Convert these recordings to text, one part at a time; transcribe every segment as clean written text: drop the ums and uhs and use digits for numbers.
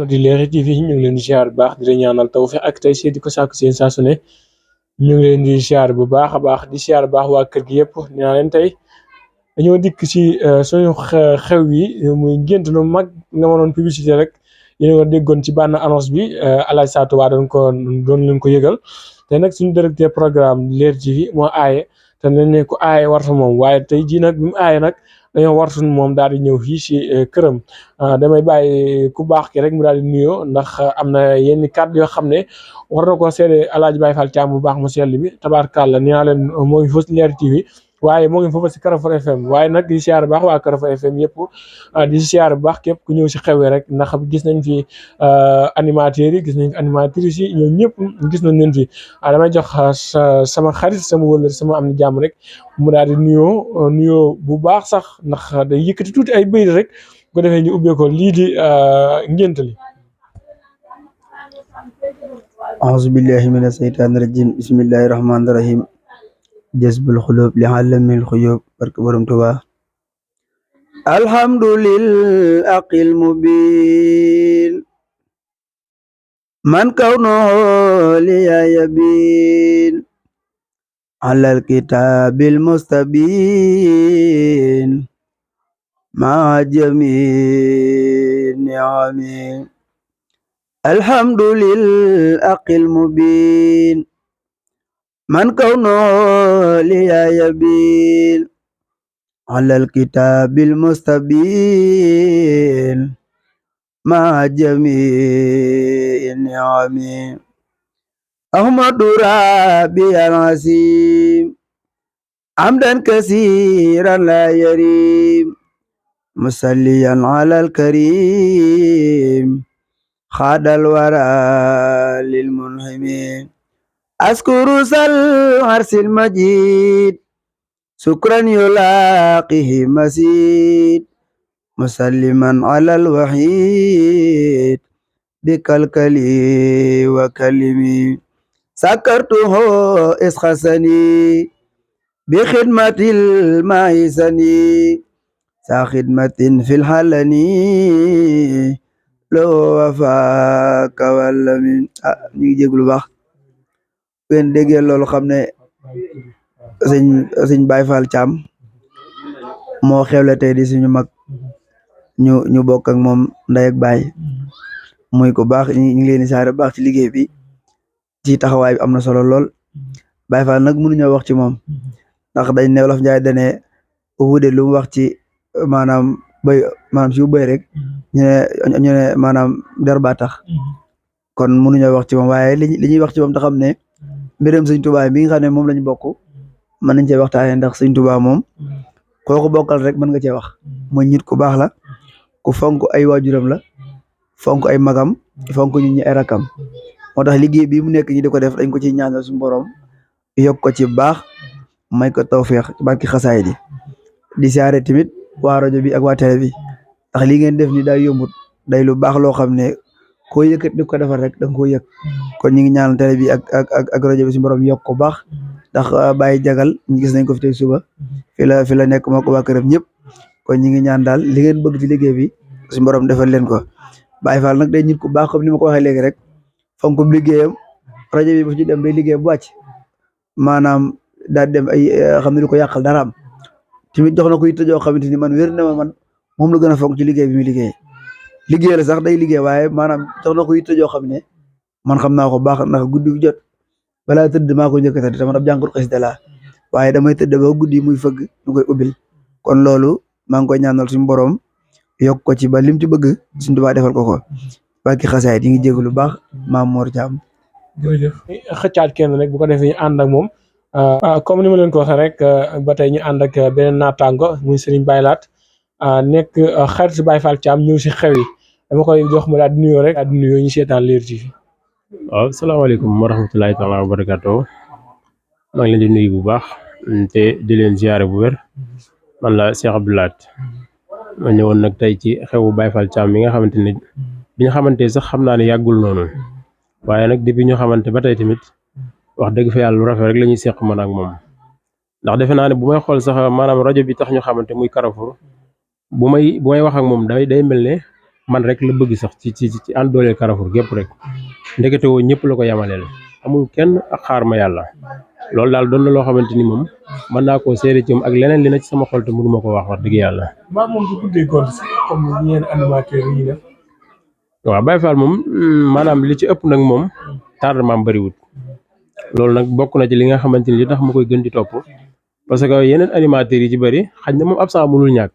di Leral TV ñu ngi leen di ziar bu baax di leen ñaanal tawfiq ak tey di ko sàkku seen saa su ne ñu ngi leen di ziar bu baax a baax di ziar bu baax waa kër gi yëpp nee naa leen tey dañoo dikk ci suñu xew yi muy gént lu mag nga ma doon publicité rek yéen a déggoon ci bànn annonce bi Alaaji Sa Touba doon leen ko yëgal te nag suñu directeur programme Leral TV moo aaye te nañ ne ko aaye warta moom waaye tey jii nag bi mu aaye nag dañoo wartu moom daal di ñëw fii si këram damay bàyyi ku baax ki rek mu daal di nuyoo ndax am na yenn kàddu yoo xam ne war na ko seede Alaaji Baye Fall Thiam bu baax mu sell bi tabaarkàlla nee naa leen moo ngi fës Leral TV waaye moo ngi foofu si Carrefour FM waaye nag di siyaar bu baax waa Carrefour FM yëpp di siyaar bu baax képp ku ñëw si xew rek ndax gis nañ fi animateurs yi gis nañ fi animatrices yi ñoom ñëpp gis nañ leen fi damay jox sama xarit sama wëllër sama am ni jàmm rek mu daal di nuyoo bu baax sax ndax day yëkkati tuuti ay bëy rek bu ko defee ñu ubbee ko lii di ngént li. auzu billahi mina seytaani rajim bismillahi rahmaani rahim jazbul xulub li alamil xuyub barke borom Tuuba alhamdulil aqil mubin man kawno liya yabin alal kitabil mustabin ma jamin ni'ami alhamdulil aqil mubin man kawno liya yabil alal kitabil mustabin ma jami'in ni'ami ahmadu rabbi al-azim amdan kasiran la yarim musalliyan alal karim khadal wara lil munhimin أذكر العرش المجيد شكرا يلاقيه مزيد مسلما على الوحيد بكلكلي وكلمي سكرته إسخسني بخدمة المعيسني سخدمة في الحلني لو وفاك واللمين نيجي يقول بخ wen déggee loolu xam ne sëñ Baye Fall Thiam moo xewle tey di suñu mag ñu bokk ak moom ndey ak baay muy ko baax ñu ngi leen di saare baax ci liggéey bi ci taxawaay bi am na solo lool Baye Fall nag mënuñoo wax ci moom ndax dañ ne Wolof Njaay dane wuude lu mu wax ci maanaam si bu bëy rek ñu ne maanaam der ba tax kon mënuñoo wax ci moom waaye li ñuy wax ci moom te xam ne mbiram sëñ Touba bi nga xam ne moom lañu bokk mën nañ cee waxtaanee ndax sëñ Touba moom kooku bokkal rek mën nga cee wax mooy nit ku baax la ku fonk ay waajuram la fonk ay magam fonk ñu ñi ay rakam moo tax liggéey bi mu nekk ñi di ko def dañ ko ci ñaanal suñu borom yokk ko ci baax may ko tawfeex ci barki xasaay di siyaare tamit waa rajo bi ak waa télé bi ndax li ngeen def ni day yombut day lu baax loo xam ne koo yëkkat di ko defar rek da nga koo yëg kon ñu ngi ñaanal télé bi ak rajo bi suñu borom yokk ko baax ndax bàyyi jagal ñu gis nañ ko fi tey suba fi la nekk moo ko waa këram ñëpp kon ñu ngi ñaan daal li ngeen bëgg ci liggéey bi suñu borom defal leen ko Baye Fall nag day nit ku baax comme ni ma ko waxee léegi rek fonk liggéeyam rajo bi bu ci dem day liggéey bu wàcc maanaam daal dem ay xam ne du ko yàqal daraam tamit jox na ko yitte joo xamante ni man wér na ma man moom la gën a fonk ci liggéey bi muy liggéey la sax day liggéey waaye maanaam jox na ko yitte joo xam ne man xam naa ko baax ndax guddi gu jot balaa tëdd maa ko njëkk a tëdd dama ab jàngur xasida laa waaye damay tëdd ba guddi muy fëgg ñu koy ubbil kon loolu maa ngi koy ñaanal suñu borom yokk ko ci ba lim ci bëgg suñu Tuubaa defal ko barki xasaay yi ngi jégg lu baax Maam Mor Thiam jërëjëf xëccaat kenn rek bu ko defee ñu ànd ak moom comme ni ma leen ko waxee rek ba tey ñu ànd ak beneen naataango muy Serigne Baye Laat nekk xarit si Baye Fall Thiam ñëw si xew yi dama koy jox ma daal di nuyoo rek daal di nuyoo ñu seetaan Leral TV. waaw salaamaaleykum wa rahmatulahi taala wa barakatuh maa ngi leen di nuyu bu baax te di leen ziare bu wér man la Cheikh Abdou Lahat ma ñëwoon nag tey ci xewu Baye Fall Thiam mi nga xamante ne bi ñu xamante sax xam naa ne yàggul noonu waaye nag depuis ñu xamante ba tey tamit wax dëgg fa yàlla lu rafet rek la ñuy seq man ak moom ndax defe naa ne bu may xool sax maanaam rajo bi tax ñu xamante muy Carrefour bu may wax ak moom day mel ne man rek la bëgg sax ci ànd dooleel Carrefour gépp rek ndekete woo ñëpp la ko yamaleel amul kenn ak xaar ma yàlla loolu daal doon na loo xamante ni moom mën naa koo seede ci moom ak leneen li na ci sama xol te mënu ma ko wax dëgg yàlla. maa moom du guddee góor comme ñeen animateur yi def. waaw Baye Fall moom maanaam li ci ëpp nag moom tardement bëriwut loolu nag bokk na ci li nga xamante ni li tax ma koy gën di topp parce que yeneen animateurs yi ci bëri xañ na moom absent mënul ñàkk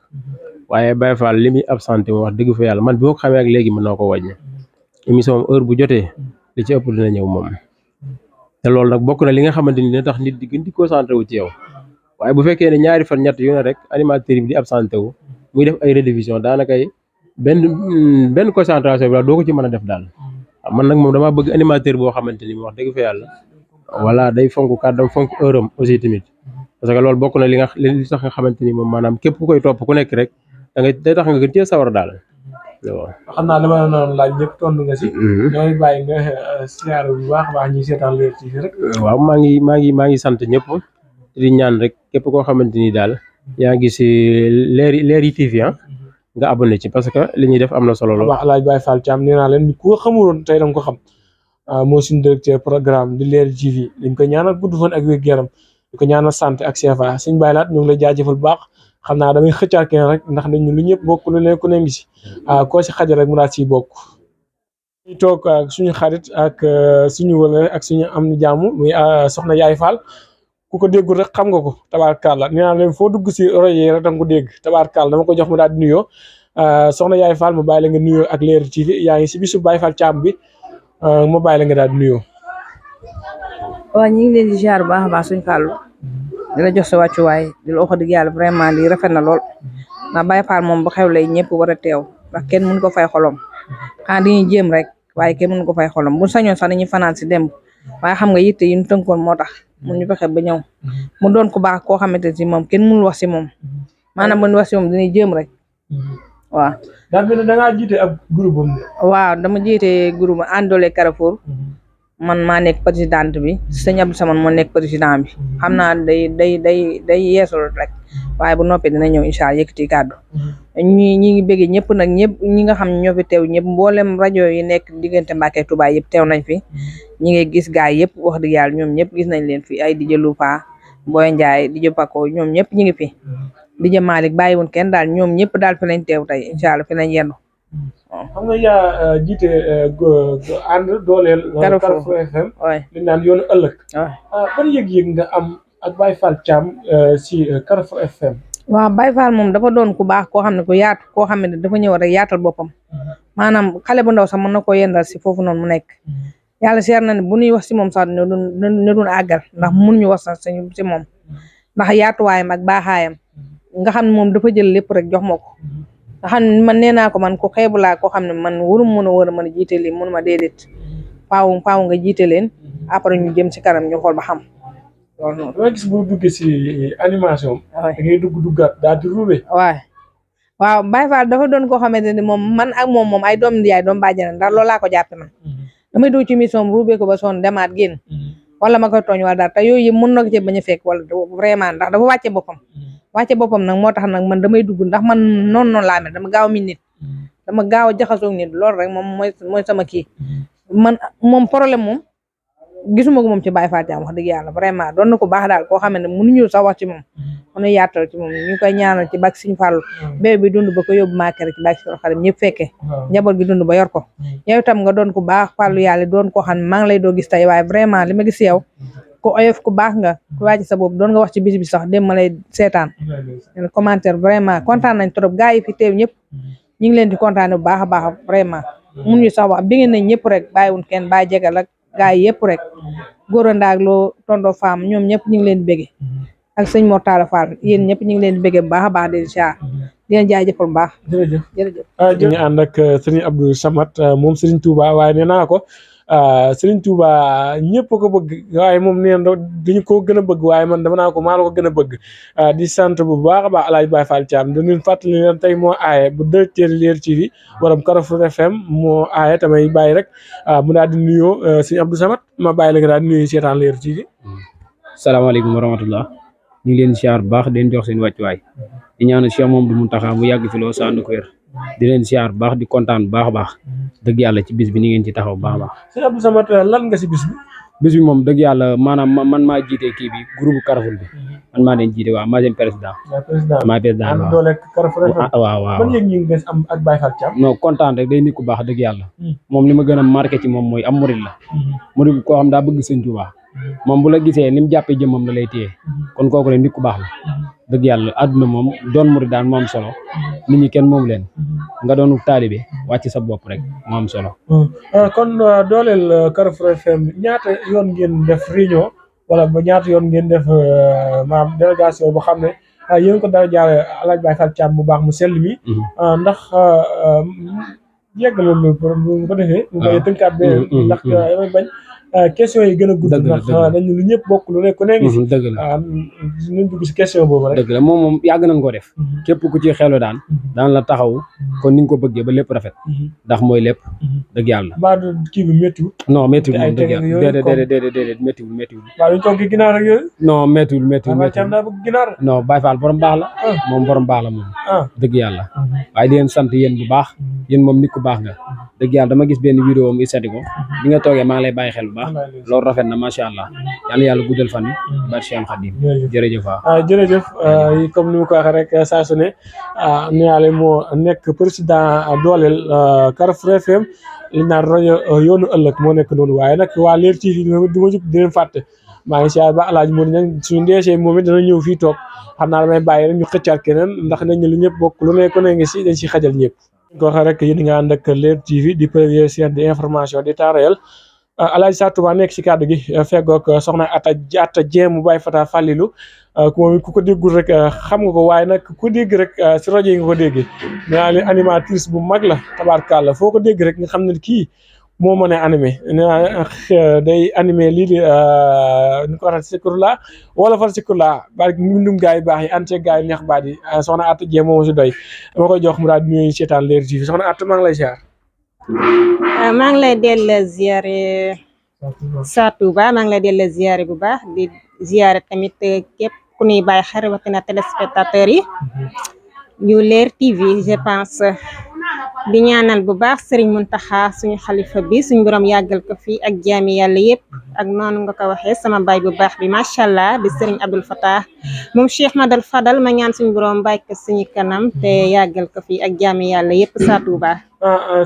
waaye Baye Fall li muy absenté moom wax dëgg fa yàlla man bi ma ko xamee ak léegi mën naa ko wàññi émission moom heure bu jotee li ci ëpp dina ñëw moom te loolu nag bokk na li nga xamante ni dina tax nit di gën di concentré wu ci yow waaye bu fekkee ne ñaari fan ñett yu ne rek animateur bi di absenté wu muy def ay rediffusion daanaka benn concentration bi daal doo ko ci mën a def daal man nag moom damaa bëgg animateur boo xamante ni wax dëgg fa yàlla voilà day fonk kàddam fonk heure am aussi tamit parce que loolu bokk na li tax nga xamante ni moom maanaam képp ku koy topp ku nekk rek day tax nga gën cee sawar daal waaw. xam naa dama la doon laaj ñëpp tontu nga si. ñooy bàyyi nga siyaare bu baax a baax ñuy seetaan Leral TV rek. waaw maa ngi sant ñëpp di ñaan rek képp koo xamante ni daal yaa ngi si Leral TV nga abonné ci parce que li ñuy def am na solo lool. waaw El Hadj Baye Fall Thiam nee naa leen ku ko xamuloon tey danga ko xam moo suñu directeur programme di Leral TV dañ ko ñaanal gudd fan ak wér-gu-yaram di ko ñaanal santé ak CFA suñu bàyyi laat ñu ngi lay jaajëfal bu baax xam naa damay xëccaat kenn rek ndax dañu lu ñëpp bokk lu ne ku ne ngi si koo si xajal rek mu daal siy bokk. ñu toog ak suñu xarit ak suñu wële ak suñu am ni jàmm muy soxna Yaay Fall ku ko déggul rek xam nga ko tabaarkàlla nee naa leen foo dugg si rajo yi rek danga ko dégg tabaarkàlla dama ko jox mu daal di nuyoo soxna Yaay Fall ma bàyyi la nga nuyoo ak Leral TV yaa ngi si bisu Baye Fall Thiam bi ma bàyyi la nga daal di nuyoo. waaw ñu ngi leen di ziar bu baax a baax suñu fàllu di la jox sa wàccuwaay di la wax dëgg yàlla vraiment lii rafet na lool ndax Baye Fall moom bu xew lay ñëpp war a teew ndax kenn mënu ko fay xolom xanaa dañuy jéem rek waaye kenn mënu ko fay xolom bu sañoon sax dañuy fanaan si démb waaye xam nga yitte yi ñu tënkoon moo tax mun ñu fexe ba ñëw mu doon ku baax koo xamante si moom kenn mënul wax si moom maanaam bu ñu wax si moom dañuy jéem rek waaw. daa mel ne da ngaa jiite ab groupe am. waaw dama jiite groupe ànd dooleel Carrefour man maa nekk présidente bi sëñ Abdou Samane moo nekk président bi xam naa day yeesul rek waaye bu noppee dina ñëw incha allah yëkkati kàddu ñi ngi bëgg ñëpp nag ñëpp ñi nga xam ne ñoo fi teew ñëpp mboolem rajo yi nekk diggante Mbacke Touba yëpp teew nañ fi ñi ngi gis gaay yëpp wax dëgg yàlla ñoom ñëpp gis nañ leen fi ay DJ Loupa Boy Ndiaye DJ Paco ñoom ñëpp ñi ngi fi DJ Malick bàyyiwun kenn daal ñoom ñëpp daal fi lañ teew tey incha allah fi lañ yendu xam nga yaa jiite ànd dooleel Carrefour FM li naan yoonu ëllëg ban yëg-yëg nga am ak Baye Fall Thiam si Carrefour FM. waaw Baye Fall moom dafa doon ku baax koo xam ne ku yaatu koo xam ne dafa ñëw rek yaatal boppam maanaam xale bu ndaw sax mën na koo yendal si foofu noonu mu nekk yàlla seer na ne bu ñuy wax si moom sax ne doon àggal ndax mënuñu wax sax si moom ndax yaatuwaayam ak baaxaayam nga xam ne moom dafa jël lépp rek jox ma ko nga xam ne man nee naa ko man ku xeebu laa koo xam ne man warum mën a jiite lii mënu ma déedéet faaw nga jiite leen après ñu jëm si kanam ñu xool ba xam loolu noonu. dama gis boo duggee si animation. da ngay duggaat daal di ruube. waaw Baye Fall dafa doon koo xamante ni moom man ak moom ay doom yaay doom bàjjana ndax loolu laa ko jàppe man damay dugg ci mission ruube ko ba sonn demaat génn wala ma koy tooñ wala daal te yooyu yëpp mën na ko ci bañ a fekk wala vraiment ndax dafa wàcce boppam nag moo tax nag man damay dugg ndax man noonu laa mel dama gaaw a min nit dama gaaw a jaxasoo nit loolu rek moom mooy sama kii man moom problème moom gisuma ko moom ci Baye Fall Thiam wax dëgg yàlla vraiment doon na ko baax daal koo xam ne mënuñu sax wax ci moom mënu yaatal ci moom ñu koy ñaanal ci bak Sëñ Fallu bébé bi dund ba ko yóbbu maakere ci bak si xarit ñëpp fekkee njaboot gi dund ba yor ko yow itam nga doon ko baax Fallu yàlla doon koo xam ne maa ngi lay doo gis tey waaye vraiment li ma gis yow ku oyof ku baax nga ku wàcc sa bopp doon nga wax ci bis bi sax dem ma lay seetaan commentaire vraiment kontaan nañ trop gars yi fi teew ñëpp ñu ngi leen di kontaane bu baax a baax vraiment mënuñu sax wax bi ngeen nañ ñëpp rek bàyyiwun kenn bàyyi jegal ak gars yi yëpp rek góor ndaag loo tondo femme ñoom ñëpp ñu ngi leen di bége ak sëñ Mortala Fall yéen ñëpp ñu ngi leen di bége bu baax a baax di jaar di leen jaajëfal bu baax jërëjëf ñu ànd ak Serigne Abdou Samad moom Serigne Touba waaye nee naa ko Serigne Touba ñëpp ko bëgg waaye moom nee na dañu ko gën a bëgg waaye man dama naa ko maa la ko gën a bëgg di sant bu baax a baax El Hadj Baye Fall Thiam dañu fàttali leen tey moo aaye bu directeur Leral TV waram Carrefour FM moo aaye tamay bàyyi rek mu daal di nuyoo Serigne Abdou Samad ma bàyyi la nga daal di nuyu seetaan Leral TV. salaamaaleykum wa rahmatullah ñu ngi leen siyaar bu baax di leen jox seen wàccuwaay di ñaanal Cheikh Mamadou Mountakha mu yàgg fi lool sa ànd ko wér di leen siyaar bu baax di kontaan bu baax a baax dëgg yàlla ci bis bi ni ngeen ci taxaw bu baax a baax. sëñ Abdou Samad lan nga si bis bi. bis bi moom dëgg yàlla maanaam man maa jiite kii bi groupe Carrefour bi man maa leen jiite waaw maa seen président. maa président waaw doole Carrefour waaw waaw. ban yëg ñu ngi am ak Baye Fall Thiam. non kontaan rek day nit ku baax dëgg yàlla. moom li ma gën a marqué ci moom mooy am murid la. murid koo xam daa bëgg sëñ Tuubaa moom bu la gisee ni mu jàppee jëmmam la lay téye kon kooku rek nit ku baax la dëgg yàlla àdduna moom doon murid daan moo am solo nit ñi kenn moom leen nga doonu taalibe wàcc sa bopp rek moo am solo. kon dooleel Carrefour FM ñaata yoon ngeen def réunion wala ba ñaata yoon ngeen def maanaam délégation boo xam ne yéen ko dara jaare alaaj Baye Fall Thiam mu baax mu sell mi ndax yegg loolu bu ko defee ñu koy tënkaat be ndax damay bañ question yi gën a gudd ndax dañu lu ñëpp bokk lu ne ku ne ngi si dëgg la ñu dugg si question boobu rek dëgg la moom yàgg nañ koo def képp ku ci xelu daan la taxaw kon ni nga ko bëggee ba lépp rafet ndax mooy lépp dëgg yàlla mbaa kii bi méttiwul non méttiwul moom dëgg yàlla déedéet méttiwul waaw duñ togg ginaar ak yooyu non méttiwul Thiam daa bëgg ginaar non Baye Fall borom baax la moom borom baax la moom dëgg yàlla waaye di leen sant yéen bu baax yéen moom nit ku baax nga dëgg yàlla dama gis benn vidéo mu isati ko bi nga toogee maa ngi lay bàyyi xel bu baax loolu rafet na macha allah yàlla guddal fan yi barke Cheikh Khadim jërëjëf jërëjëf comme ni ma ko waxee rek saa su ne Nialé moo nekk président dooleel Carrefour FM li naan rajo yoonu ëllëg moo nekk noonu waaye nag waa Leer TV du ma jóg di leen fàtte maa ngi siyaar ba Alaaji Modou Niang suñu ndeesee moom it dana ñëw fii toog xam naa damay bàyyi rek ñu xëccaat keneen ndax nañ ne lu ñëpp bokk lu ne ko ne ngi si dañ si xajal ñëpp ko waxee rek yéen nga ànd ak Leer TV di première chaîne d'information di temps réel Alaaji Sa Touba nekk si kàddu gi feggoog soxna Atta Dieng mu Baye Fata Fallilou moom ku ko déggul rek xam nga ko waaye nag ku dégg rek si rajo yi nga ko déggee nee naa animatrice bu mag la tabaarkàlla foo ko dégg rek nga xam ne kii moo mën a animé day animé lii di ni ko waxee Zikrullah wala far Zikrullah barke mbindum gaa yi baax yi ante gaa yi neex baat yi soxna Atta Dieng moom si doy dama koy jox mu daal di nuyu seetaan Leer TV soxna Atta maa ngi lay ziar. maa ngi lay delloo ziare Sa Touba maa ngi lay delloo ziare bu baax di ziare tamit képp ku ñuy bàyyi xel rawatina téléspectateurs yi ñu Leer TV je pense di ñaanal bu baax Serigne Mountakha suñu xalifa bi suñu borom yàggal ko fii ak jaami yàlla yëpp ak noonu nga ko waxee sama baay bu baax bi macha allah di Serigne Abdoul Fattah moom Cheikh Madal Fadal ma ñaan suñu borom bàyyi ko suñu kanam te yàggal ko fii ak jaami yàlla yëpp Sa Touba.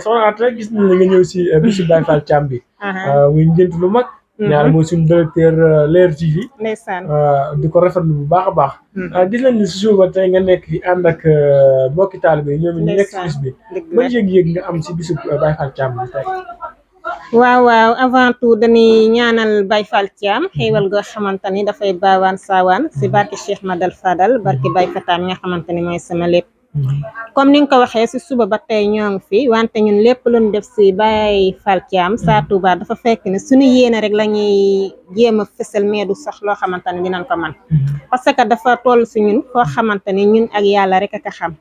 soxna Atta gis nañ la nga ñëw si bisu Baye Fall Thiam bi. muy ngént lu mag. ñaar mooy suñu directeur Leer TV. ndeysaan di ko rafetlu bu baax a baax. gis nañ ni si suba tey nga nekk fi ànd ak mbokki taalibe yi ñoom ñu nekk si bis bi. ban yëg-yëg nga am si bisu Baye Fall Thiam bi tey. waaw avant tout dañuy ñaanal Baye Fall Thiam xéewal goo xamante ni dafay baawaan saawaan si barke Cheikh Madal Fadal barke Baye Fata mi nga xamante ni mooy sama lépp. comme ni nga ko waxee si suba ba tey ñoo ngi fi wante ñun lépp luñ def si Baye Fall Thiam Sa Touba dafa fekk ne suñu yéene rek la ñuy jéem a fësal mais du sax loo xamante ni dinañ ko man parce que dafa toll si ñun foo xamante ni ñun ak yàlla rek a xam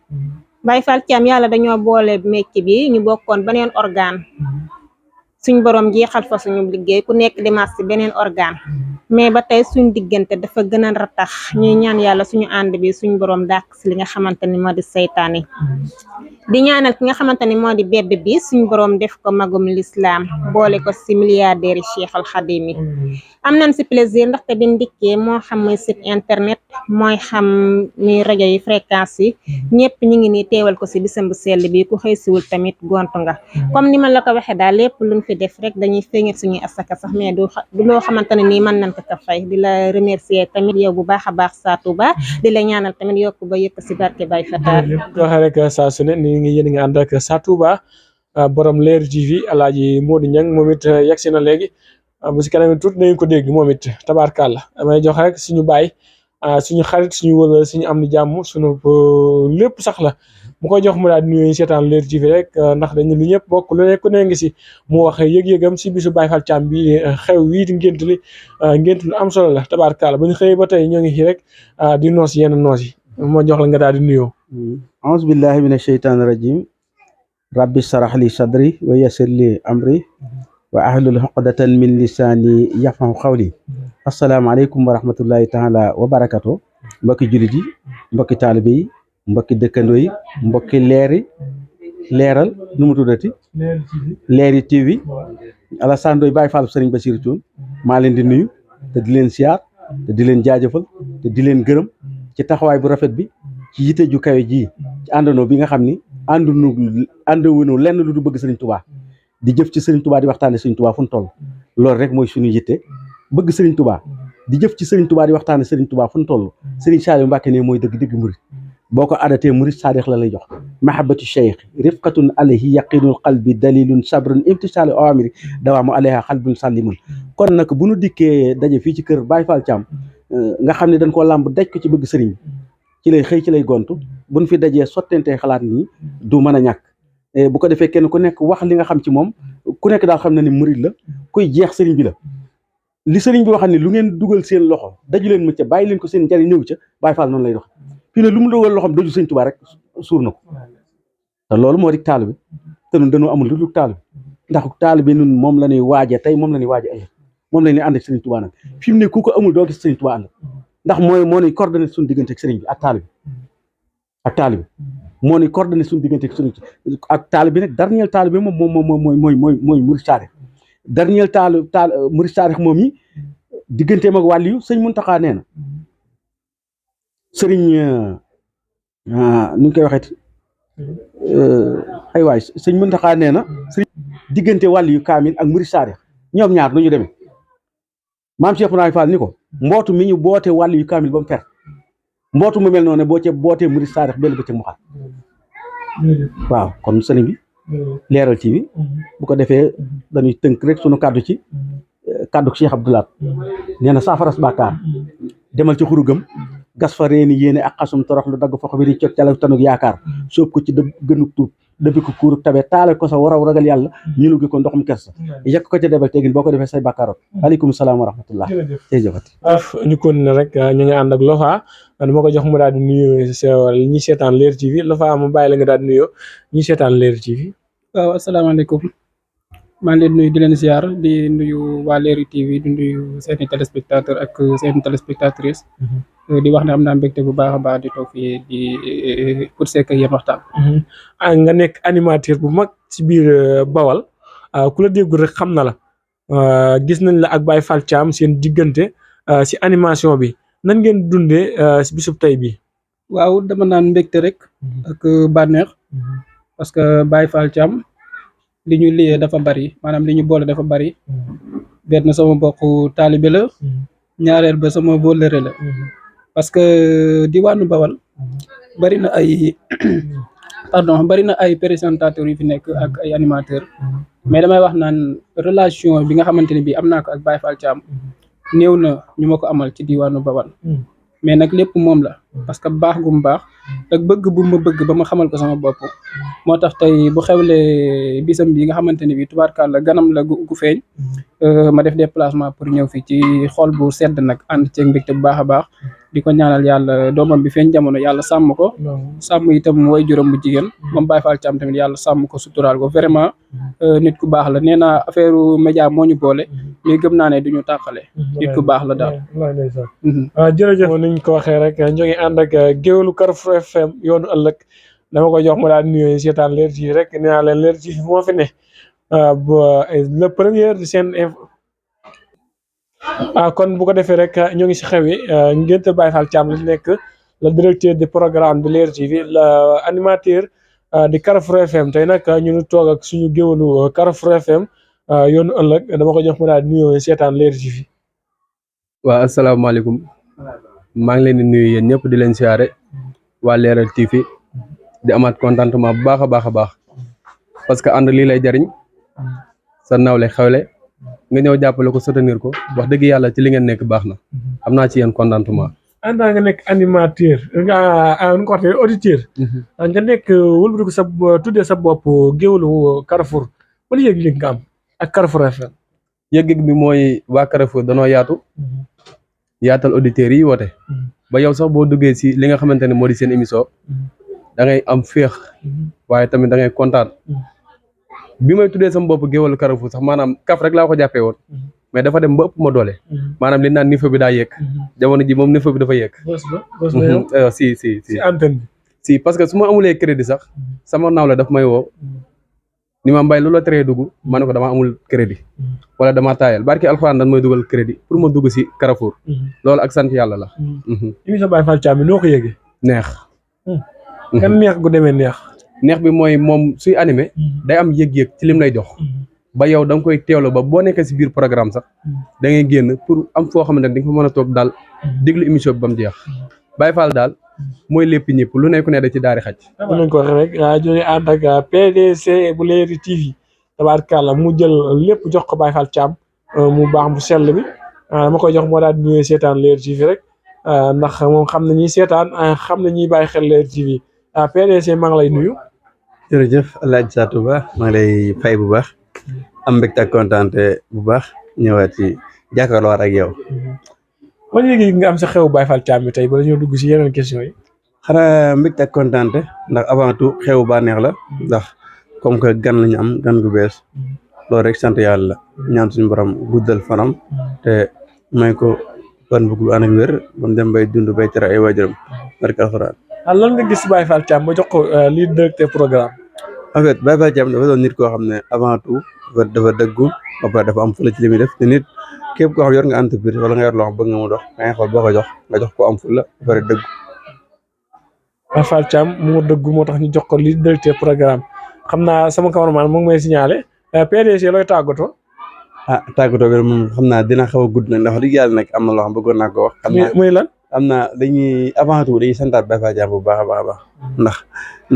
Baye Fall Thiam yàlla dañoo boole métier bi ñu bokkoon beneen organe suñ borom jeexal fa suñu liggéey ku nekk dimanche si beneen organe mais ba tey suñ diggante dafa gën a ratax ñuy ñaan yàlla suñu ànd bi suñ borom dàq si li nga xamante ni moo di seytaane di ñaanal ki nga xamante ni moo di bébé bi suñ borom def ko magum l'islam boole ko si milliardaire yi Cheikh Al Khadim yi am nañ si plaisir ndaxte bi ndikkee moo xam muy site internet mooy xam muy rajo yi fréquence yi ñëpp ñu ngi nii teewal ko si bisam bu sell bi ku xëy siwul tamit gontu nga comme ni ma la ko waxee daal lépp luñ fi def rek dañuy feeñal suñuy asaka sax mais du loo xamante ne nii mën nañ ko ka fay di la remercier tamit yow bu baax a baax Sa Touba di la ñaanal tamit yokk ba yëkk si barke Baye Fata waxee rek saa su ne ni ngi yéen nga ànd ak Sa Touba borom Leer TV Alaaji Modou Niang moom it yegsi na léegi bu si kanam tuuti nañu ko dégg moom it tabaarkàlla damay jox rek suñu baay suñu xarit suñu wëla suñu am ni jàmm suñu lépp sax la mu koy jox mu daal di nuyu seetaan Leer TV rek ndax dañu lu ñëpp bokk lu ne ku ne ngi si mu wax yëg-yëgam si bisu Baye Fall Thiam bi xew wii di ngént lu am solo la tabaarkàlla ba ñu xëyee ba tey ñoo ngi fii rek di noos yenn noos yi moo jox la nga daal di nuyoo. auzu billahi mina sheytaani rajim rabbi sarax li sadri wa yassir li amri wa ahlul uqdatan min lisaani yafqahu qawli asalaamaaleykum wa rahmatullahi taala wa barakatu mbokki jullit yi mbokki taalibe yi mbokki dëkkandoo yi mbokki leeral nu mu tuddati Leeri TV Alassane Ndoye Baye Fall Serigne Bassirou Thioune maa leen di nuyu te di leen siyaar te di leen jaajëfal te di leen gërëm ci taxawaay bu rafet bi ci yite ju kawe ji ci àndandoo bi nga xam ni ànduwunu lenn lu du bëgg Serigne Touba di jëf ci Serigne Touba di waxtaane Serigne Touba fu mu toll loolu rek mooy suñu yitte bëgg Serigne Touba di jëf ci Serigne Touba di waxtaane Serigne Touba fu mu toll Serigne Saliou Mbacké ne mooy dëgg murid boo ko adatee murid saadix la lay jox mahabbatu cheikh rifqatun alayhi yaqinul qalbi dalilun sabrun imtisaalu awamiri dawaamu alayha xalbun sallimun kon nag bu nu dikkee daje fii ci kër Baye Fall Thiam nga xam ne dañ koo làmb daj ko ci bëgg sëriñ bi ci lay xëy ci lay gontu buñ fi dajee sottentee xalaat nii du mën a ñàkk bu ko defee kenn ku nekk wax li nga xam ci moom ku nekk daal xam na ni murid la kuy jeex sëriñ bi la li sëriñ bi waxam ne lu ngeen dugal seen loxo daju leen ma ca bàyyi leen ko seen njariñ ñëw ca Baye Fall noonu lay dox fii ne lu mu dugal loxoom daju sëriñ Tuubaa rek suur na ko te loolu moo di taalibe te nun dañoo amul lu dul taalibe ndax taalibe nun moom la ñuy waaje tey moom la ñuy waaje ëllëg moom la ñuy ànd ak sëriñ Tuubaa nag fi mu ne ku ko amul doo gis sëriñ Tuubaa ànd ndax moo ñuy coordonné suñu diggante ak sëriñ bi ak taalibe moo ñuy coordonné suñu diggante ak sëriñ ak taalibe nag dernier taalibe mooy murid saadix dernier murid saadix moom yi digganteem ak wàll yu sëñ Muntaxa nee na sëriñ nu ñu koy waxeeti ay waay sëñ Muntaxa nee na sëriñ diggante wàll yu kaamil ak murid saadix ñoom ñaar nu ñu demee maam Cheikh Ibrahima Fall ni ko mbootu mi ñu boote wàll yu kaamil ba mu fer mbootu mu mel noonu boo ca bootee murid saadix benn bëccëg mu xaat waaw kon sëriñ bi Leral TV bu ko defee dañuy tënk rek sunu kàddu ci kàddu Cheikh Abdoulaat nee na saafaras bàkkaar demal ci xurugam gas fa reeni yéene ak xasum torox lu dagg fa ko biri cog cala tanuk yaakaar sóob ko ci gënuk tuub dëbbi ko kuuruk tabe taale ko sa waraw ragal yàlla ñu lugi ko ndoxum kersa yekk ko ca debal teegin boo ko defee say bàkkaarot aleykum salaam wa rahmatullah jërëjëfati ñu kon ne rek ñu ngi ànd ak Lofa dama ko jox mu daal di nuyu ñi seetaan Leral TV Lofa mu bàyyi la nga daal di nuyoo ñi seetaan Leral TV. waaw asalaamaaleykum maa ngi leen nuyu di leen ziar di nuyu waa Leral TV di nuyu seeni téléspectateur ak seeni téléspectatrice di wax ne am naa mbégte bu baax a baax di toog fii di pour sekk ak yéen waxtaan. nga nekk animateur bu mag ci biir Bawal ku la déggul rek xam na la gis nañ la ak Baye Fall Thiam seen diggante si animation bi nan ngeen dundee si bisub tey bi waaw dama naan mbégte rek ak bànneex parce que Baye Fall Thiam li ñu liyee dafa bari maanaam li ñu boole dafa bari benn sama mbokku taalibe la ñaareel ba sama wóllëre la parce que diwaanu Bawal bari na ay bari na ay présentateurs yu fi nekk ak ay animateurs mais damay wax naan relation bi nga xamante ne bii am naa ko ak Baye Fall Thiam néew na ñu ma ko amal ci diwaanu Bawal mais nag lépp moom la parce que baax gu mu baax ak bëgg bu ma bëgg ba ma xamal ko sama bopp moo tax tey bu xewlee bisam bi nga xamante ne bii tubaarkàlla ganam la gu feeñ ma def déplacement pour ñëw fii ci xol bu sedd nag ànd ceeg mbégte bu baax a baax di ko ñaanal yàlla doomam bi feeñ jamono yàlla sàmm ko sàmm itam way juróom bu jigéen moom Baye Fall Thiam tamit yàlla sàmm ko suturaal ko vraiment nit ku baax la nee naa affaire média moo ñu boole mais gëm naa ne duñu tàqale nit ku baax la daal. jërëjëf niñ ko waxee rek ñoo ngi ànd ak géwélu Carrefour FM yoonu ëllëg dama ko jox mu daal nuyoo seetaan Leral TV rek nee naa leen Leral TV moo fi ne le premier de seen kon bu ko defee rek ñoo ngi si xew yi ngénte Baye Fall Thiam li nekk le directeur du programme de Leral TV le animateur di Carrefour FM tey nag ñu ngi toog ak suñu géwélu Carrefour FM yoonu ëllëg dama ko jox mu daal nuyoo seetaan Leral TV. waaw asalaamaaleykum maa ngi leen di nuyu yéen ñëpp di leen siyaare waa Leral TV di amaat contentement bu baax a baax a baax parce que ànd lii lay jariñ sa nawle xewle nga ñëw jàppale ko soutenir ko wax dëgg yàlla ci li ngeen nekk baax na am naa ci yéen contentement. ànd nga nekk animateur nga ko waxee auditeur. nga nekk wëlbatiku sa tuddee sa bopp géwélu Carrefour wala yëg-yëg nga am ak Carrefour FM. yëg-yëg bi mooy waa Carrefour danoo yaatu. yaatal auditeurs yi woote ba yow sax boo duggee si li nga xamante ne moo di seen émission da ngay am féex waaye tamit da ngay kontaan bi may tuddee sama bopp géwélu Carrefour sax maanaam kaf rek laa ko jàppee woon mais dafa dem ba ëpp ma doole maanaam li naan niveau bi daa yéeg jamono ji moom niveau bi dafa yéeg si antenne bi si parce que su ma amulee crédit sax sama nawle daf may woo ni ma mbay lu la teree dugg ma ne ko dama amul crédit wala dama taayal barki alxuraan dañ may dugal crédit pour ma dugg si Carrefour loolu ak sant yàlla la émission Baye Fall Thiam bi noo ko yëgee neex kan neex gu demee neex bi mooy moom suy animé day am yëg-yëg ci lim lay jox ba yow da nga koy teewlo ba boo nekkee si biir programme sax da ngay génn pour am foo xamante ne di nga fa mën a toog daal déglu émission bi ba mu jeex Baye Fall daal mooy lépp ñëpp lu nekk ne da ci daari xaj mën nañ ko wax rek jóge ànd ak PDC bu Leral TV tabaarkàlla mu jël lépp jox ko Baye Fall Thiam mu baax mu sell bi dama koy jox moo daal di ñëwee seetaan Leral TV rek ndax moom xam na ñuy seetaan xam na ñuy bàyyi xel Leral TV PDC maa ngi lay nuyu. jërëjëf El Hadj Satou Ba maa ngi lay fay bu baax am mbégte ak kontaante bu baax ñëwaat ci jàkkaarloo ak yow. ban yëg nga am sa xew Baye Fall Thiam bi tey ba dañoo dugg si yeneen question yi. xanaa mbégte ak kontaante ndax avant tout xew bànneex la ndax comme que gan lañu am gan gu bees loolu rek sant yàlla la ñaan suñu borom guddal fanam te may ko fan bu ànd ak wér ba mu dem bay dund bay tere ay waajuram barke alxuraan. lan nga gis Baye Fall Thiam ba jox ko lii directeur programme. en fait Baye Fall Thiam dafa doon nit koo xam ne avant tout dafa dëggu ba pare dafa am fula ci li muy def te nit képp koo xam yor nga entreprise wala nga yor loo xam bëgg nga mu dox da ngay xool boo ko jox nga jox ko am fula ba pare dëggu. Baye Fall Thiam moo dëggu moo tax ñu jox ko lii directeur programme xam naa sama cameraman mu ngi may signalé PDC looy tàggatoo. tàggatoo bi moom xam naa dina xaw a gudd nag ndax dëgg yàlla nag am na loo xam bëggoon naa ko wax. xam naa muy lan. am na dañuy avant tout dañuy santaat Baye Fall Thiam bu baax a baax a baax ndax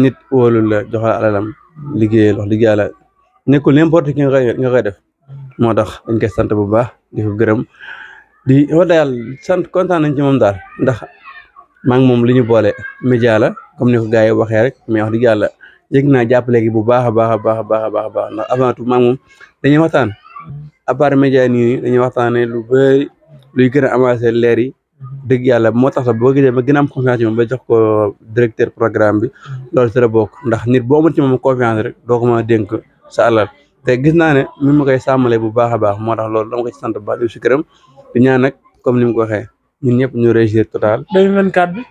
nit wóolu la joxal alalam liggéeyal wax dëgg yàlla nekkul n'importe qui nga koy def moo tax dañ koy sant bu baax di ko gërëm di wax dëgg yàlla sant kontaan nañ ci moom daal ndax maa ngi moom li ñu boole média la comme ni ko gars yi waxee rek mais wax dëgg yàlla yëg naa jàppale gi bu baax a baax a baax a baax a baax a baax ndax avant tout maa ngi moom dañuy waxtaan à part média nii dañuy waxtaanee lu bëri luy gën a avancé leer yi dëgg yàlla moo tax sax boo gisee ba gën a am confiance ci moom ba jox ko directeur programme bi loolu si la bokk ndax nit boo amul ci moom confiance rek doo ko mën a dénk sa alal te gis naa ne mi ma koy sàmmalee bu baax a baax moo tax loolu dama ko ci sant bu baax di si këram di ñaan nag comme ni mu ko waxee ñun ñëpp ñu réussir total. 2024 bi.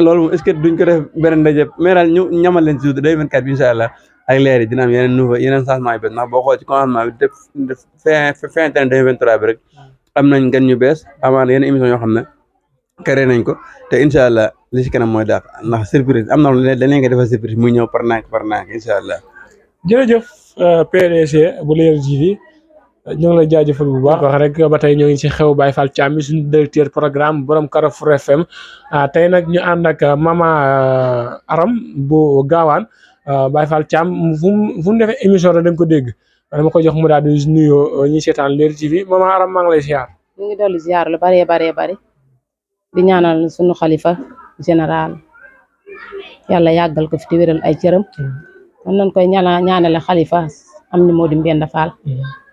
loolu moom est-ce que duñ ko def beneen ndaje mais daal ñu ñamal leen si 2024 bi incha allah ak leer yi dina am yeneen nouveau yeneen changement yu bees ndax boo xool ci commencement bi def fin 2023 bi rek am nañ gan ñu bees amaana yenn émission yoo xam ne créé nañ ko te incha allah li ci kanam mooy daax ndax surprise am na lu ne dañ ko defal surprise muy ñëw par naak incha allah. jërëjëf PDC bu Leral TV ñu ngi lay jaajëfal bu baax wax rek ba tey ñoo ngi ci xew Baye Fall Thiam suñu directeur programme borom Carrefour FM tey nag ñu ànd ak mama Aram bu gaawaan Baye Fall Thiam fu mu defee émission rek da nga ko dégg dama ko jox mu daal di nuyoo ñuy seetaan Leral TV mama Aram maa ngi lay ziar. ñu ngi dolli ziar lu bari di ñaanal suñu xalifa général yàlla yàggal ko fi te wéral ay cëram man nañ koy ñaanale xalifa am ni moo di Mbenda Fall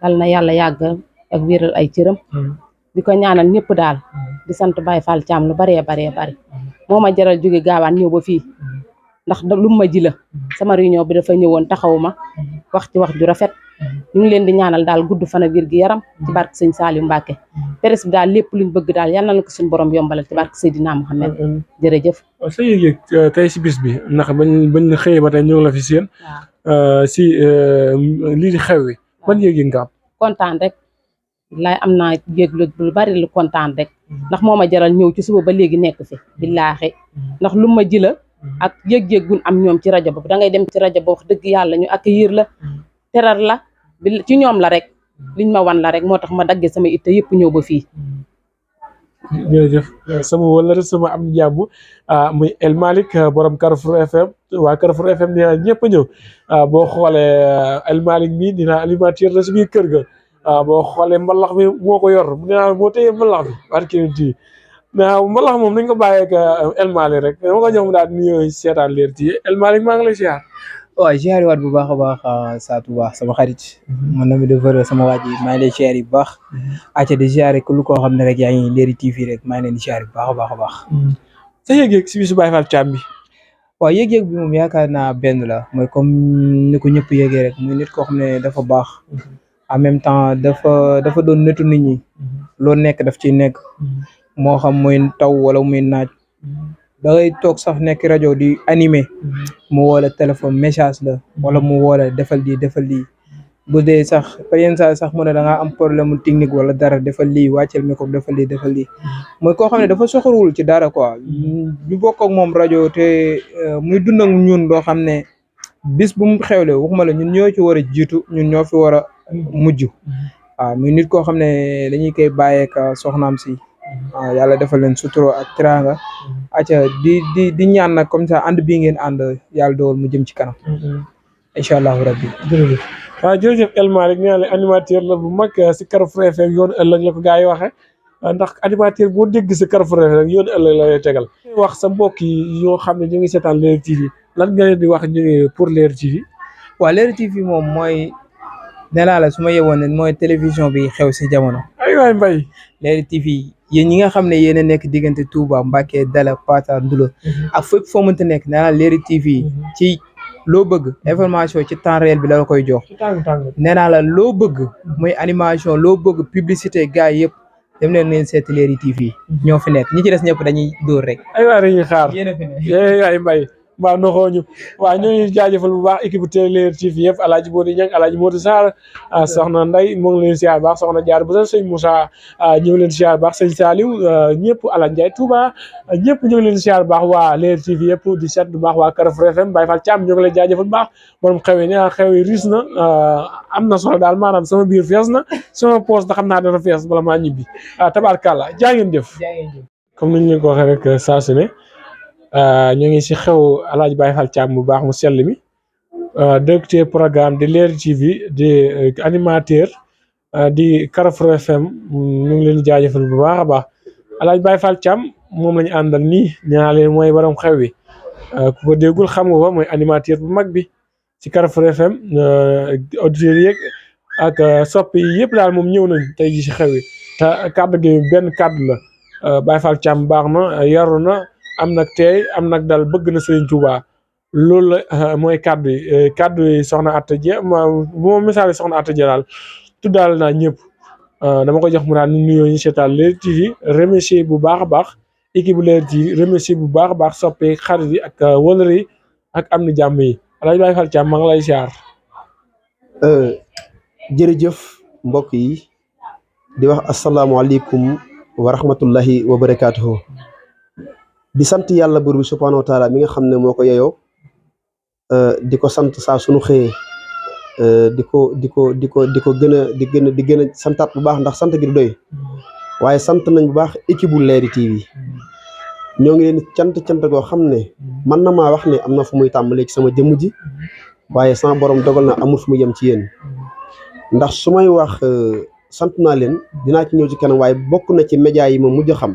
yal na yàlla yàggal ak wéral ay cëram di ko ñaanal ñëpp daal di sant Baye Fall Thiam lu bari moo ma jaral jóge gaawaan ñëw ba fii ndax lu ma ji la sama réunion bi dafa ñëwoon taxawuma wax ci wax ju rafet ñu ngi leen di ñaanal daal gudd fan ak wér gi yaram ci barke sëñ Saliou Mbacke presse bi daal lépp luñ bëgg daal yal na ko suñu borom yombalal ci barke Seydina Mohamed jërëjëf. sa yëg tey si bis bi ndax bañ xëyee ba tey ñu ngi la fi seen si lii di xew wi ban yëg nga am. kontaan rek laay am naa yëg lu bari lu kontaan rek ndax moo ma jaral ñëw ci suba ba léegi nekk fi billaahi ndax lu ma ji la ak yëg-yëg gun am ñoom ci rajo ba da ngay dem ci rajo ba wax dëgg yàlla ñu accueillir la teral la ci ñoom la rek liñ ma wan la rek moo tax ma daggee sama itte yëpp ñëw ba fii. jërëjëf sama wala rek sama am jàmm muy El Malick borom Carrefour FM waa Carrefour FM dina ñëpp a ñëw boo xoolee El Malick mi dina alimentaire la si biir kër ga boo xoolee mbalax mi moo ko yor dinaa moo téye mbalax bi barke mais mbalax moom nañ ko bàyyee ak El Malick rek dama ko jox mu daal di nuyoo seetaan Leral TV El Malick maa ngi lay ziar. waaw ziar waat bu baax a baax Satou Ba sama xarit man na mi defar sama waa ji maa ngi lay ziar bu baax acca di ziar ku lu koo xam ne rek yaa ngi Leral TV rek maa ngi leen di ziar bu baax a baax sa yëg-yëg si bisu Baye Fall Thiam bi waaw yëg-yëg bi moom yaakaar naa benn la mooy comme ni ko ñëpp yëgee rek muy nit koo xam ne dafa baax en même temps dafa doon netu nit ñi loo nekk daf ciy nekk moo xam muy taw wala muy naaj da ngay toog sax nekk rajo di animé mu woo la téléphone message la wala mu woo la defal lii bu dee sax par yenn saa sax mu ne da ngaa am problème mu technique wala dara defal lii wàcceel micro defal lii mooy koo xam ne dafa soxorul ci dara quoi ñu bokk ak moom rajo te muy dund ak ñun doo xam ne bis bu mu xewle waxuma la ñun ñoo ci war a jiitu ñun ñoo fi war a mujj waaw muy nit koo xam ne dañuy koy bàyyeek soxnaam si waaw yàlla defal leen suturo ak teraanga acca di ñaan nag comme ça ànd bii ngeen ànd yàlla dool mu jëm ci kanam incha allahu rabbi jërëjëf waaw jërëjëf El Malick nee na animateur la bu mag si Carrefour FM yoonu ëllëg la ko gars yi waxee ndax animateur boo dégg si Carrefour FM rek yoonu ëllëg la lay tegal wax sa mbokk yi yoo xam ne ñu ngi seetaan Leral TV lan nga leen di wax ñu pour Leral TV waaw Leral TV moom mooy nee naa la su ma yewoon ne mooy télévision bi xew si jamono ay waay mbay Leral TV yéen ñi nga xam ne yéen a nekk diggante Touba Mbacké Dala Pata Ndoulo ak fépp foo mënta nekk nee naa Leral TV ci loo bëgg information ci temps réel bi la koy jox nee naa la loo bëgg muy animation loo bëgg publicité gars yëpp dem leen ngeen seeti Leral TV ñoo fi nekk ñi ci des ñëpp dañuy dóor rek ay waay dañuy xaar yéen a fi nekk ay mbay waaw noxooñu waaw ñooñu jaajëfal bu baax équipe Leral TV yëpp Alaaji Modou Niang Alaaji Modou Sarr soxna Nday moo ngi leen siyaar baax soxna Jaar bu sëñ Moussa ñu ngi leen siyaar baax sëñ Saliou ñëpp Alaaji Ndiaye Touba ñëpp ñu ngi leen siyaar baax waa Leral TV yëpp di seet bu baax waa Carrefour FM Baye Fall Thiam ñu ngi leen jaajëfal bu baax moom xew yi xew yi riis na am na solo daal maanaam sama biir fees na sama poos da xam naa dana fees bala maa ñibbi tabaarkàlla jaa ngeen jëf comme niñ leen ko waxee rek saa su ne ñu ngi si xew Alaaji Baye Fall Thiam bu baax mu sell mi directeur programme de Leral TV di animateur di Carrefour FM ñu ngi leen di jaajëfal bu baax a baax Alaaji Baye Fall Thiam moom lañu àndal nii ñaa leen mooy borom xew wi ku ko déggul xam nga ko mooy animateur bu mag bi ci Carrefour FM auditeurs yeeg ak soppi yi yëpp daal moom ñëw nañ tey ji si xew wi te kàddu gi benn kàddu la Baye Fall Thiam baax na yaru na am nag tey am nag daal bëgg na Serigne Touba loolu la mooy kàddu yi soxna Atta Dia bu ma misaale soxna Atta Dia daal tuddaal naa ñëpp dama ko jox mu daal ni nuyoo ñu seetaan Leral TV remercier bu baax a baax équipe bu Leral TV remercier bu baax a baax soppee xarit yi ak wëlër yi ak am ni jàmm yi Alaaji Baye Fall Thiam maa ngi lay siyaar jërëjëf mbokk yi di wax asalaamaaleykum wa rahmatullahi wa barakaatuhu di sant yàlla buur bi subhaanahu wa taala mi nga xam ne moo ko yeyoo di ko sant saa sunu xëyee di ko gën a santaat bu baax ndax sant gi du doy waaye sant nañ bu baax équipe bu Leral TV ñoo ngi leen cant goo xam ne man na maa wax ne am na fu muy tàmbalee ci sama jëmm ji waaye sama borom dogal na amul fu mu yem ci yéen ndax su may wax sant naa leen dinaa ci ñëw ci kanam waaye bokk na ci média yi ma mujj a xam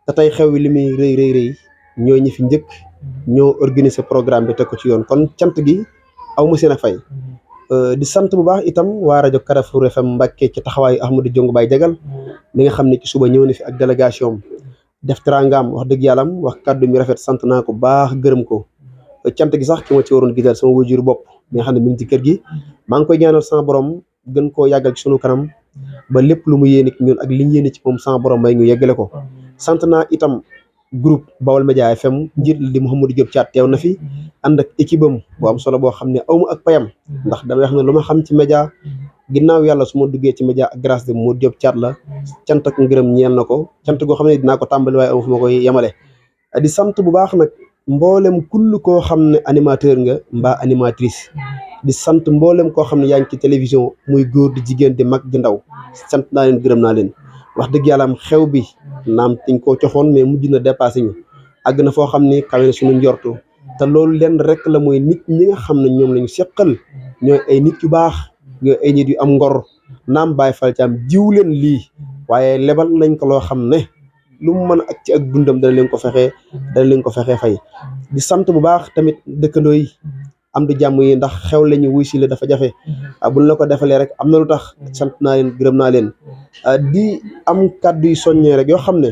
te tey xew wi li muy rëy ñoo ñi fi njëkk ñoo organiser programme bi teg ko ci yoon kon cant gi aw ma seen a fay di sant bu baax itam waa rajo Carrefour FM Mbacké ci taxawaayu Ahmadou Diongue Baye Jagal mi nga xam ne ci suba ñëw na fi ak délégation def trangaam wax dëgg yàllam wax kàddu mi rafet sant naa ko baax gërëm ko cant gi sax ki ma ci waroon gisal sama wajur bopp mi nga xam ne mi ngi ci kër gi maa ngi koy ñaanal sama borom gën koo yàggal ci sunu kanam ba lépp lu mu yéene ci ñun ak liñ yéene ci moom sama borom may ñu yeggale ko sant naa itam groupe Bawol Média FM njiit li Mouhamadou Diop Thiat teew na fi ànd ak équipe am bu am solo boo xam ne awma ak payam ndax damay wax ne lu ma xam ci média ginnaaw yàlla su ma duggee ci média ak grâce de Modou Diop Thiat la cant ak ngërëm ñeel na ko cant goo xam ne dinaa ko tàmbali waaye amu fu ma koy yemale di sant bu baax nag mboolem kull koo xam ne animateur nga mbaa animatrice di sant mboolem koo xam ne yaa ngi ci télévision muy góor di jigéen di mag di ndaw sant naa leen gërëm naa leen wax dëgg yàlla am xew bi naam tiñ koo cofoon mais mujj na dépassé ñu àgg na foo xam ni kawe na suñu njortu te loolu leen rek la mooy nit ñi nga xam ne ñoom lañu seqal ñooy ay nit yu baax ñooy ay nit yu am ngor naam Baye Fall Thiam jiw leen lii waaye lebal nañ ko loo xam ne lu mu mën ak ci ak dundam dana leen ko fexee fay di sant bu baax tamit dëkkandoo yi am du jàmm yi ndax xew lañu wuy si la dafa jafe buñ la ko defalee rek am na lu tax sant naa leen gërëm naa leen di am kàddu yu soññee rek yoo xam ne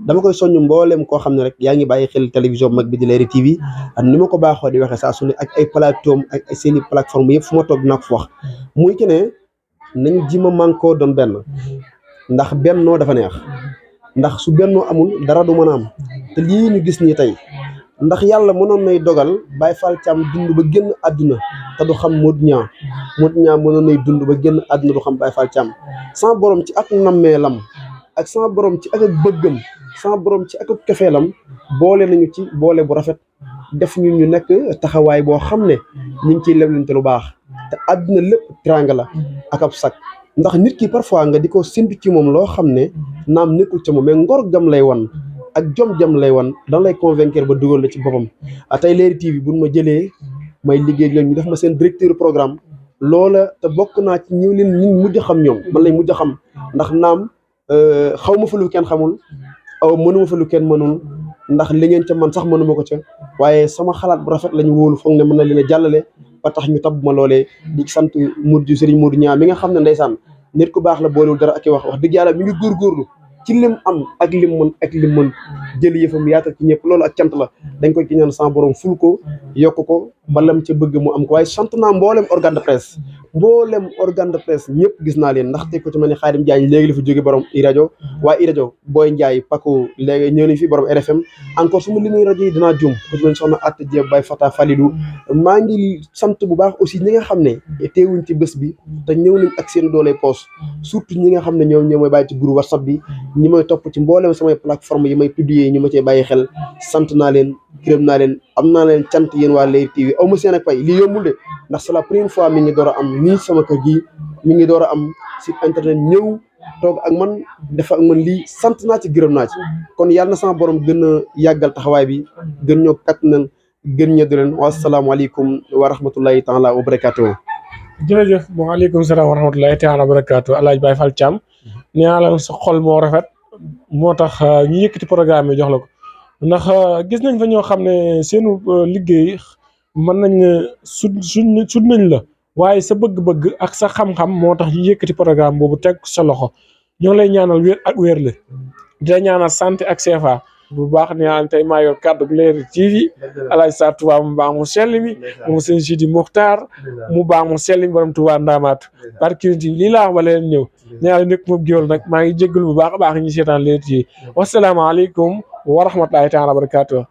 dama koy soññ mboolem koo xam ne rek yaa ngi bàyyi xel télévision mag bi di Leral TV ak ni ma ko baaxoo di waxee saa su ne ak ay plateau ak ay seeni plateforme yëpp fu ma toog dinaa ko fa wax muy que ne nañu jima mànkoo doon benn ndax bennoo dafa neex ndax su bennoo amul dara du mën a am te lii ñu gis nii tey ndax yàlla mënoon nay dogal Baye Fall Thiam dund ba génn àdduna te du xam Modou Niang mënoon nay dund ba génn àdduna du xam Baye Fall Thiam sama borom ci ak nammeelam ak sama borom ci ak bëggam sama borom ci ak kefeelam boole nañu ci boole bu rafet def ñu nekk taxawaay boo xam ne ñu ngi ciy leblante lu baax te àdduna lépp teraanga la ak ab sag ndax nit ki parfois nga di ko séntu ci moom loo xam ne naam nekkul ca moom mais ngor gam lay wan ak jom jam lay wan dan lay convaincre ba dugal la ci boppam tey Leral TV buñ ma jëlee may liggéey ak ñoom ñu def ma seen directeur programme loola te bokk naa ci ñëw leen ñu mujj xam ñoom man lay mujj xam ndax naam xaw ma fa lu kenn xamul mënuma fa lu kenn mënul ndax li ngeen ca man sax mënuma ko ca waaye sama xalaat bu rafet lañu wóolu foog ne mën na leen a jàllale ba tax ñu tabb ma loolee di sant Serigne Modou Niang mi nga xam ne ndeysaan nit ku baax la boolewul dara ak i wax dëgg yàlla mi ngi góorgóorlu ci lim am ak lim mën jël yëfam yaatal ci ñëpp loolu ak cant la dañ koy ci ñaan sama borom ful ko yokk ko ba lam ca bëgg mu am ko waaye sant naa mboolem organe de presse ñëpp gis naa leen ndaxte ko ci mel ni Khadim Diagne léegi la fi jóge borom iRadio waa iRadio Boy Ndiaye Paco léegi ñëw nañ fi borom RFM encore su ma limee rajo yi dinaa jum ko ci mel ni soxna Atta Diep Baye Fata Falilou maa ngi sant bu baax aussi ñi nga xam ne teewuñ ci bés bi te ñëw nañ ak seen doole poos surtout ñi nga xam ne ñoom ñoo may bàyyi ci groupe WhatsApp bi ñi may topp ci mboolem samay plateforme yi may publier ñu ma cee bàyyi xel sant naa leen gërëm naa leen am naa leen cant yéen waa Leral TV aw ma seen ak pay lii yombul de ndax c'est la première fois mi ngi door a am nii sama kër gi mi ngi door a am si internet ñëw toog ak man def ak man lii sant naa ci gërëm naa ci kon yàlla na sama borom gën a yàggal taxawaay bi gën ñoo kat nan gën ñeddu leen wasalaamaaleykum wa rahmatullahi taala wa barakatuh jërëjëf waaleykum salaam wa rahmatullahi taala wa barakatuh Alaaji Baye Fall Thiam nee naa la sa xol moo rafet moo tax ñu yëkkati programme yi jox la ko ndax gis nañ fa ñoo xam ne seenu liggéey mën nañ sud nañ la waaye sa bëgg-bëgg ak sa xam-xam moo tax ñu yëkkati programme boobu teg sa loxo ñoo lay ñaanal wér ak wér la di la ñaanal santé ak CFA bu baax ne aan tey maa yor kàddu bu Leral TV Alaaji Sarr Touba mu baax mu sell mi mu sëñ Sidi Muxtaar mu baax mu sell mi borom Touba Ndamaatu barki lii laa wax ba leen ñëw ñaari nekk moom géwél nag maa ngi jégalu bu baax a baax ñu seetaan Leral TV wasalaamaaleykum wa rahmatulahi taala wa barakatuh